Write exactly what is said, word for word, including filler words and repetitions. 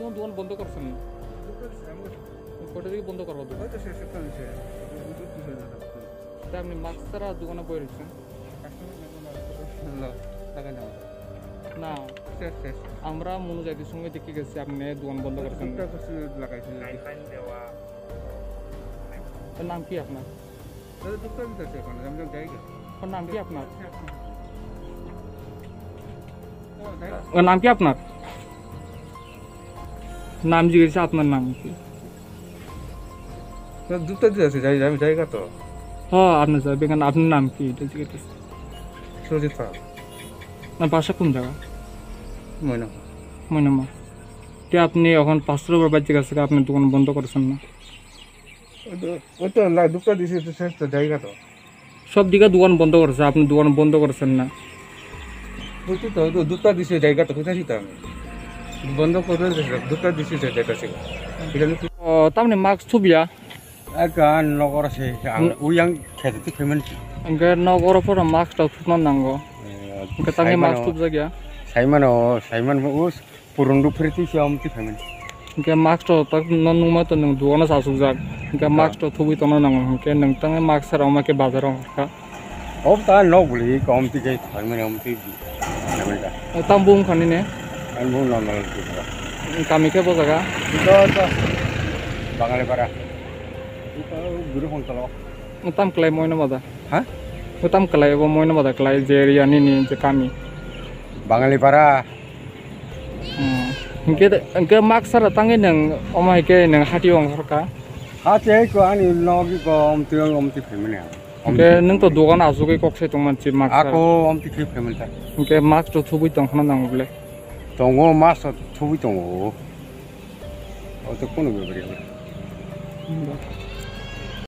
কোন দোকান বন্ধ করছেন? দুটো দিছে, আমি কটা দিকে বন্ধ করবো দোকান? হয়তো শেষ, শেষ, শেষ। দুটো দিছে দাদা। তা আপনি মাস্ক ছাড়া দোকানে বই রয়েছেন? কাস্টমার নেই, কোনো টাকা নেই। না। শেষ, শেষ। আমরা মনোজাতির সঙ্গে দেখে গেছি আপনি দোকান বন্ধ করছেন। দুটো করছেন, লাগাইছেন। এর নাম কি আপনার? ওর নাম কি আপনার? ওর নাম কি আপনার? নাম জিজ্ঞেস, আপনার নাম কি? দুটো দিতে আছে, যাই, আমি জায়গা তো। হ, আপনি যাবেন, আপনার নাম কি? এটা জিজ্ঞেস করছি। সুজিত পাল। না, বাসা কোন জায়গা? ময়নামা। ময়নামা। তে আপনি এখন পাঁচটার উপর বাজে গেছে, আপনি দোকান বন্ধ করেছেন না? ওই তো, ওই তো লা-, দুটো দিছে তো শেষ তো জায়গা তো। সব দিকে দোকান বন্ধ করেছে, আপনি দোকান বন্ধ করেছেন না? ওই তো, তো, ওই তো দুটো দিছে জায়গা তো কোথায় দিতাম আমি? বন্ধ করে দিছে, দুটো দিছে জায়গা ছিল। এখানে কি? ও, তার মানে মাস্ক থুবিয়া? Ekkan nogor se, ang, n- uyang khete tu payment. Hingke nogoro pura mask rok thupna nango. Eh, hingke tangni mask thupjak ya. Saimano, saimano, us, purundu phiri twi se om twi payment. Hingke mask rok tak no nungma to nung duono sa sukjak. Hingke mask rok thubui tongna nango. Hingke nung tangni mask sara oma ke bazar o ka. Ob ta nok boli, kom ti ke thangmani om ti thangmani ta. Tam bung khani ne? An bung non non ti ta. Kami ke bo jaga? Ito, ito. Bangali para. Ito, guru hong talo. Tam kelai moino mada? Ha? Tam kelai bo moino mada kelai je area ni ni je kami. Bangali para. Hmm. Hingke, hingke mask sara tangwi nung, omo hai ke nung hati ong horka? Hati hai ko ani nogi ko om ti, om ti phaimani ang. Hingke nung to dogan asugwi kok sai tongman si mask sara. Ako om ti khe phaimani ta. Hingke mask to thubui tong khna nang bole. Tongo, mask to thubui tongo. O to kono bebari. Hmm.